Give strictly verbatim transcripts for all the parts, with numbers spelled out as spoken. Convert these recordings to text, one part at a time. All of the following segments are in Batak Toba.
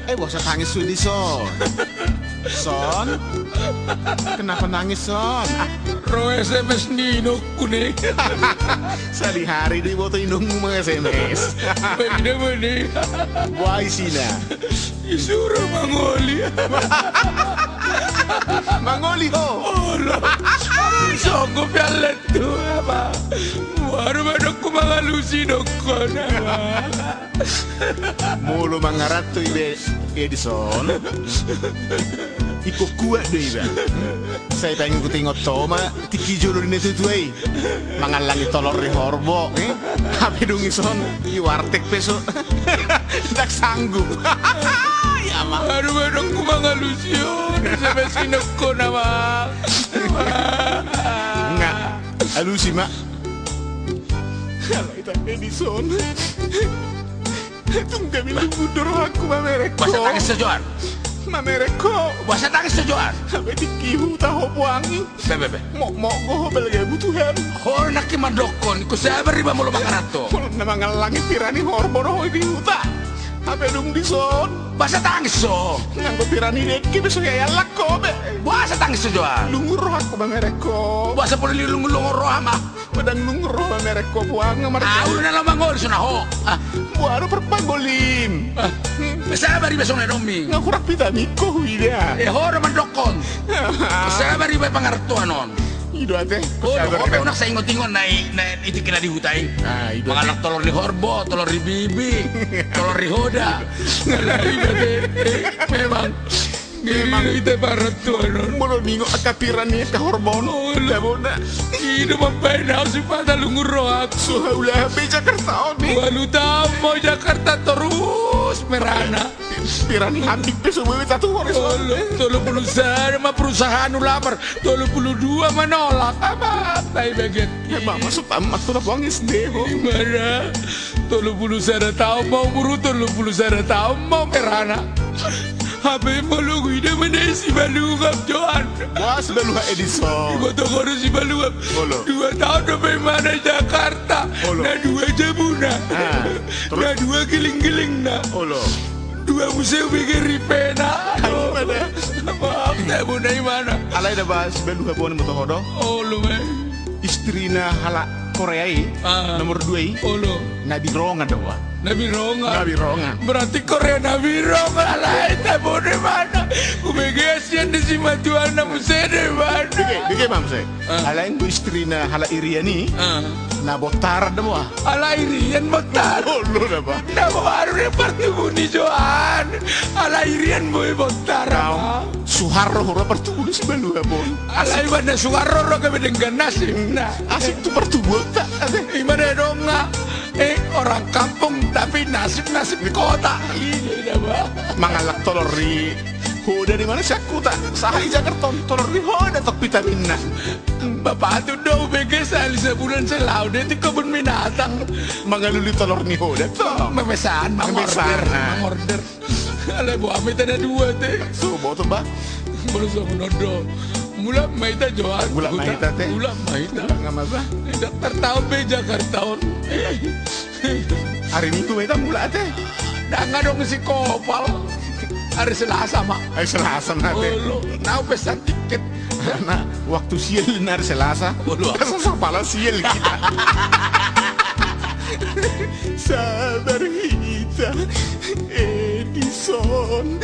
Eh, boasa tangis ho, Edison? Son? Kenapa nangis, Son? Ah. Ro S M S ni inongku ne. Sadihari do diboto inongmu mang-S M S. Beda mana? Boa isina? Disuru mangoli. Mangoli ho? Olo. Songgo pialet tu apa? Baru madokku mangalusi dokkon apa? Molo mangaranto iba, Edison, ingkon kuat do iba. Sai paingot-ingot ho ma tingki jolo ni natua-tua i mangallangi tolor ni horbo, eh? Hape dung dison di warteg pe so ndang sanggup. Ia ma. Aduh, adong ku mangalusi on, sampe sinokko nama. Nga, alusi ma. Alai ta, Edison. Tung gabe lungun do rohangku mamereng ho. Boasa tangis ho, Johan? Mamereng ho. Boasa tangis ho, Johan? Hape tingki huta ho buangi. Be, be, be. Mokmok do ho balga butuhan. Ho nangkin mandokkon, ingkon sabar iba molo mangaranto. Molo na mangallangi pira ni horbo do ho di huta. Hape dung dison. Boasa tangis ho? Nga anggo pira ni dengke be so hea iallang ho be. Boasa tangis ho, Johan? Lungun rohangku mamereng ho. Boasa pola lungun-lungun roha ma? Ndang lungun roha mamereng ho buang marga. Au na laho mangoli so na ho. Ah. Boa do parpangolim? Ah. Sabar iba songon na nidokmi. Nga hurang vitamin ho huida. Eh, ho do mandokkon. Sabar iba pangarantoan on. I do ate. Oh, sabar ho pe iba. Unang sai ingot-ingot na i, na i tingki na di huta i. Ah, i do. Mangallang tolor ni horbo, tolor ni bibi, tolor ni hoda. Alai iba ate, eh, memang. Memang. Ita parantoan on. Molo ningot angka pira ni angka horbo on. Olo. Tabona. I do mambaen au sipata lungun rohangku. So haulahan be Jakarta on i. Ualu taon ma au Jakarta torus merana. Pira ni hambing pe so boi tatuhor i so. Olo, tolu pulu sada ma perusahaan hulamar, tolu pulu dua manolak. Apa, tai bagian. Emang masuk tamat tu lapangan S D ho. Di mana? Tolu pulu sada taon ma umurhu, tolu pulu sada taon ma merana. Hape molo huida ma na i sibaluhap, Johan. Boa sibaluhap, Edison? Diboto ho do sibaluhap. Olo. Dua taon dope imana i Jakarta. Olo. Na dua jabuna. Ah, terus? Na dua giling-gilingna. Olo. Dua muse hubege ripena. Ai, imana. Maaf, tabona imana. Alai da ba sibaluhap on diboto ho do? Olo, man. Istrina halak Korea i, ah, nomor dua i. Olo. Na birongan do ba. Na birongan. Na birongan. Berarti Korea na birongan, alai tabona imana. Hubege sian disi ma tuana muse do imana. Bege, bege ma muse. Ah. Alai anggo istrina halak Irian i, ah, na bontaran do ba. Halak Irian bontaran. Olo da ba. Na baru do partubu ni Johan. Halak Irian boi bontaran. Suharto do partubu ni sibaluhap on. Alai ba na Suharto do gabe denggan nasibna. Asik tu partubuonta. Ima da dong nga, eh, orang kampung tapi nasib-nasib kota. Iya da ba. Mangallang tolor ni hoda di mana sian huta. Sahat i Jakarta on tolor ni hoda tong vitaminna. Bapaktu do hubege sahali sabulan sai laho do i tu kebun binatang. Mangalului tolor ni hoda tong. Memesan, mangorder, mangorder. Alai boha ma hita na dua ate. So boto ba. Molo songon on do. Mulak ma hita Johan. Mulak ma hita ate. Mulak ma hita. Nga ma ba. Ndang tartaon be Jakarta on. Ari Minggu ma hita mulak ate. Ndang adong isi kopal. Ari Selasa ma. Ari Selasa ma ate. Olo. Nau pesan tiket. Karena waktu sial na ari Selasa. Olo. Asa sapala sial hita. Sabar hita, Edison.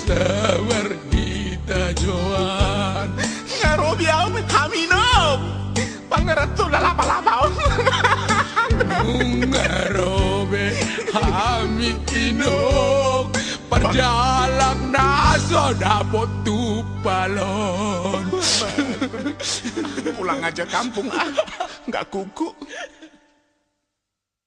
Sabar hita, Johan. Nga ro be au, hami inong. Pangaranto na lapa-lapa on. Nga ro be hami inong. Parjalang na so dapot tu balon. Pulang aja kampung ah. Nggak kuku.